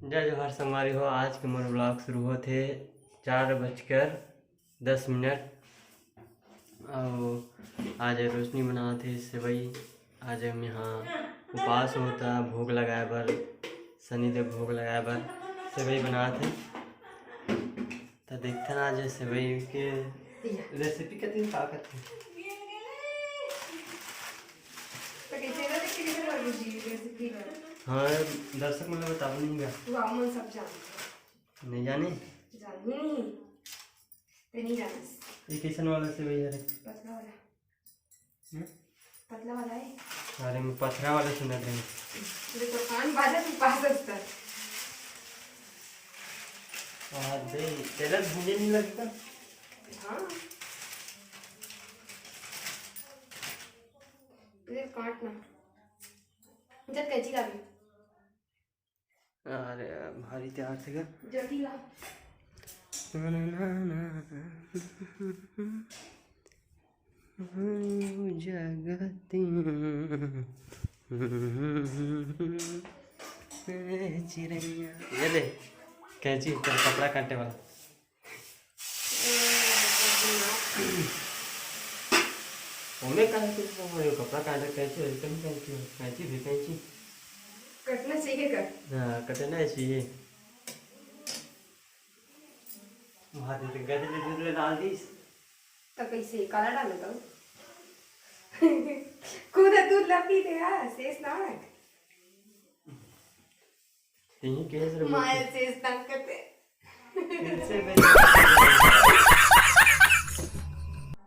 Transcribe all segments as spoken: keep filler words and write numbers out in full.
जय जोहार संगवारी हो, आज के मोर vlog शुरू होत हे चार बजकर दस मिनट। अउ आज रोशनी बनात हे सेवई। आज हम यहाँ उपास होता, भोग लगाए बर, शनिदेव भोग लगाए बर सेवई बनात हे। त देखथन आज सेवई के recipe कतिन का करथे। तो कैसे ना देख के निकल वाली जी recipe बर। हाँ, दर्शक मन ला बताबो नहीं गा। वाह, मन सब जानथे। नहीं जाने? जानी नहीं। ते नहीं जानस। ये कैसन वाला सेवई हरे? पतला वाला। हम्म? पतला वाला है। अरे, मैं पथरा वाला सुनत रहे। तुझे तो कान बाजा तू पास असता। अरे, तेरा भूंजे नहीं लगता? हाँ। तुझे काटना। जब कैंची लावे। अरे, भारी तैयार से गा। जल्दी ला। ना, ना, ना, ना। जगती चिड़ैया। ये ले, कैंची, तेरा कपड़ा काटे वाला। ओमे काहे कुछ ना हो, कपड़ा काटे कैंची हो, कहीं कैंची हो, कैंची भी कैंची। कटना चाहिए का? हाँ, कटना चाहिए। वहाँ दे तो गजरे दूध में डाल दीस। तो कैसे काला डालो तो? खुद दूध ला पी दे यार, शेष नाग। यही केस रे माय से स्नान करते। फिर से मैं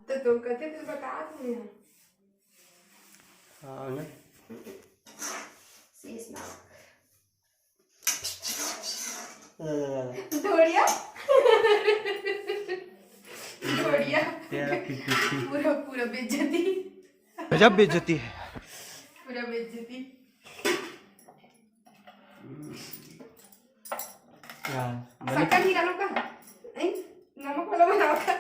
तो तुम कहते फिर बता तुम्हें। हाँ ना। से स्नान। अ, ढोड़िया। ढोड़िया। तेरा की कुर्सी। पूरा, पूरा बेइज्जती। गजब बेइज्जती है। पूरा बेइज्जती। हाँ, बने शक्कर नहीं डालो का? नहीं, नमक वाला बनाओ का?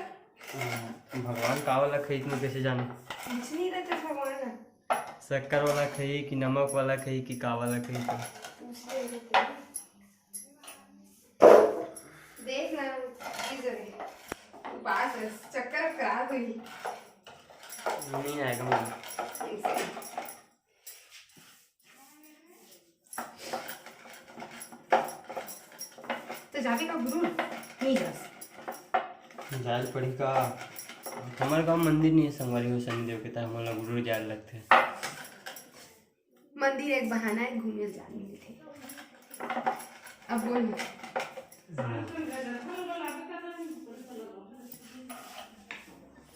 हाँ, भगवान का वाला खाई, इतना कैसे जाने? कुछ नहीं रहता भगवान ना। शक्कर वाला खाई कि नमक वाला खाई कि का वाला खाई तो? पूछ ले रहते हैं। देख ना, ये जो है, उपास है, चक्कर खराब हुई। नहीं आएगा मुझे। तो जाबे का गुरु? नहीं जास। जाए पड़ी का? हमर गांव मंदिर नहीं है संगवारी हो, शनिदेव के, त हमन ला गुरु जाए लगथे। मंदिर एक बहाना है, घूमे जाने मिलथे। अब बोल ना।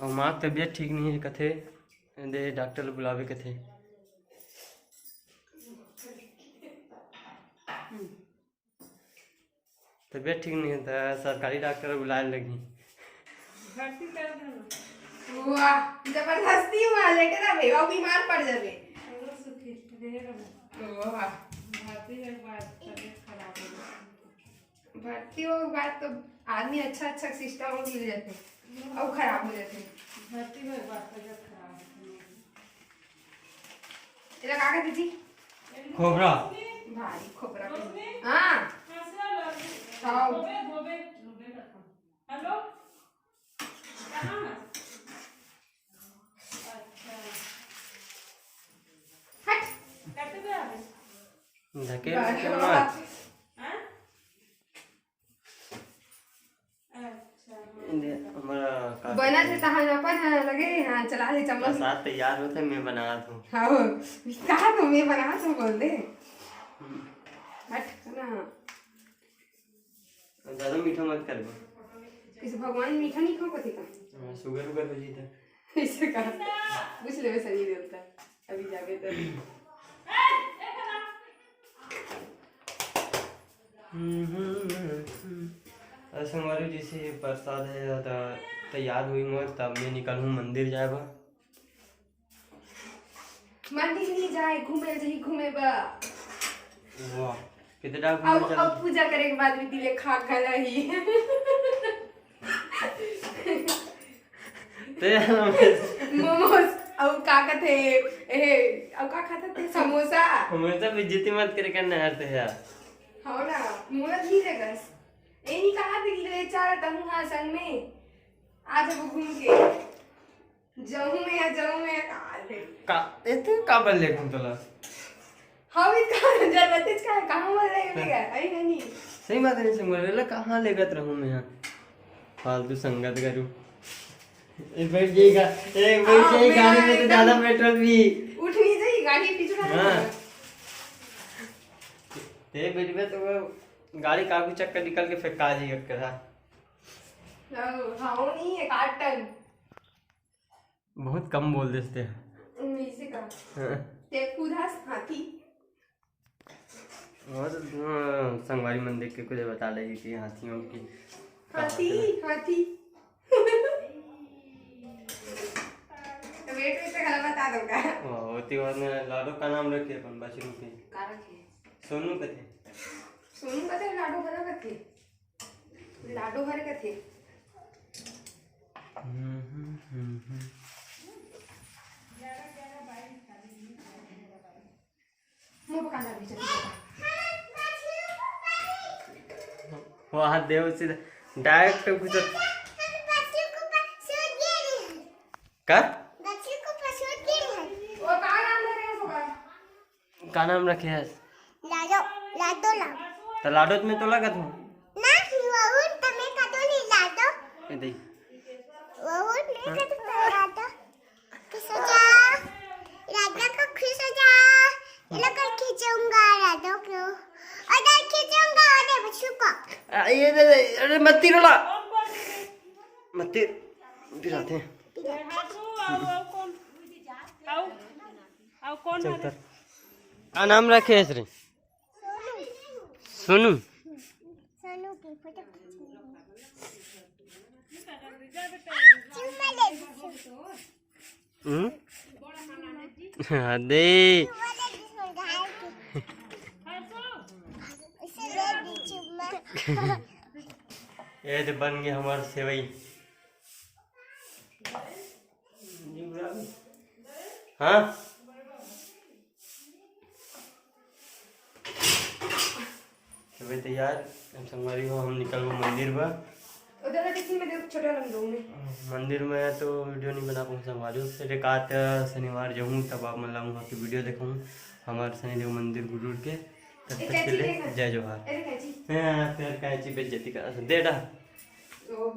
अउ माँ के तबीयत ठीक नहीं है कथे, दे डॉक्टर ल बुलावे कथे। तबीयत ठीक नहीं है त सरकारी डॉक्टर बुलाए लगही। भर्ती कर देना। वाह, जबरदस्ती हुआ लेके ना भाई, वो बीमार पड़ जावे। चलो सुखी, रहे रहो। वाह। भर्ती एक बार तबीयत खराब हो जाती है। भर्ती हो के बाद तो आदमी अच्छा अच्छा सिस्टम मिल जाते, अब खराब हो जाते। भर्ती हो के बाद तबीयत खराब होती है। तेरा का कहते जी? खोबरा। भाई खोबरा के। हाँ। हाँ। हेलो। कहाँ? अच्छा। हट। कैसे गया? ढकेल के मार। हाँ? अच्छा, हाँ। इन्हें हमारा का बनत हे तहां अपन, हाँ, लगे, हाँ, चला ले चम्मच। प्रसाद तैयार होत हे, मैं बनात हूँ। हाँ, वो कहा तो मैं बनात हूँ बोल दे। हट ना। ज्यादा मीठा मत करबो। किसी भगवान मीठा नहीं खाओ कथी का? हाँ, शुगर उगर हो जीता। ऐसे कहा। पूछ लेवे शनि देवता। अभी जाबे तो। अरे संगवारी, जैसे ये प्रसाद है, त तैयार हुई मोर, तब मैं निकलूँ मंदिर जाए बर। मंदिर नहीं जाए, घूमे जाही, घूमे बा। वाह, कितना अब, घूमे चल अब पूजा करे के बाद भी दिले खा खा रही। ते मोमोज, अब का कहते, ए, अब का खाते थे? समोसा। हमेशा बेइज्जती मत करे करना यार, ते यार। हो ना। मोला नहीं लेगस। ए नहीं कहा थे कि ले चल तहूँ हा संग में। आ जब घूम के। जाऊँ मैं या जाऊँ मैं कहा थे। का, ए तू का बल ले घूम तोला? हाँ, भी का जरूरत है इसका? कहाँ बोल रहे हैं बेटा? अरे नहीं। सही बात है, नहीं संग वाले ला कहाँ लेगत रहूँ मैं यहाँ? फालतू संगत करू। ए, बैठ जाएगा। ए, बैठ हाँ, जाएगा मैं गाड़ी में तो एकदम ज्यादा पेट्रोल भी। उठ नहीं जाएगी गाड़ी, पीछे का हाँ। नहीं। ते बैठ में तो वो गाड़ी काबू चक्कर निकल के फेंका जाएगा करा। हाँ, हाँ, वो नहीं है, काटन। बहुत कम बोल देते हैं। उन्नीस का। हाँ। ते खुद हंस हाथी। और, हाँ, संगवारी मन देख के कुछ बता लेगी कि हाथियों की हाथी, हाथी। तो बेट में से गला बता दो का? वाह, होती बात ना, लाडो का नाम रखे अपन बछरू के। का रखे? सोनू कथे। सोनू कथे, लाडो भरा कथे। लाडो भर कथे। हम्म, हम्म, हम्म, हम्म। मुंह पका ना, अभी चल, चल। वाह, देव सीधा direct घुसत। का? वो का नाम ले रहे हैं? का नाम रखे हस? लाडो, लाडो नाम। त लाडो में तो लगत हूँ। ना, वहू त मैं कतो नहीं लाडो। ए दे। वहू मैं कतो लाडो। खुश हो जा। राजा को खुश हो जा। ये लोग को खींचूंगा राजा को। और इधर खींचूंगा और ये बच्चों को। आ, ये दे, दे, अरे मत तीर वाला। मत तीर। फिर आते हैं। आओ, आओ, कौन? चल, आओ, कौन चल, वाला? उतर। का नाम रखे हस रे? सोनू। सोनू की फोटो खींचनी है। चुम्मा ले लीजिए। हम्म? हाँ, दे। चुम्मा ले लीजिए, गाय की। इसे ले ली चुम्मा। ये तो बन गया हमारा सेवई। हाँ। तो भाई तैयार, अब संगवारी हो, हम निकलबो मंदिर बर। उधर का टिफिन में दे, छोटा वाला में दो में। मंदिर में तो वीडियो नहीं बना पाऊँ संगवारी हो, फिर एक आध शनिवार जाऊँ, तब आप मन ला वहाँ की वीडियो दिखाऊँ हमारे शनिदेव मंदिर गुरूर के। तब ए, तक के कैंची लिए देखा? जय जोहार। अरे कैंची। हाँ, फिर कैंची बेइज्जती करा दे डा। ओ,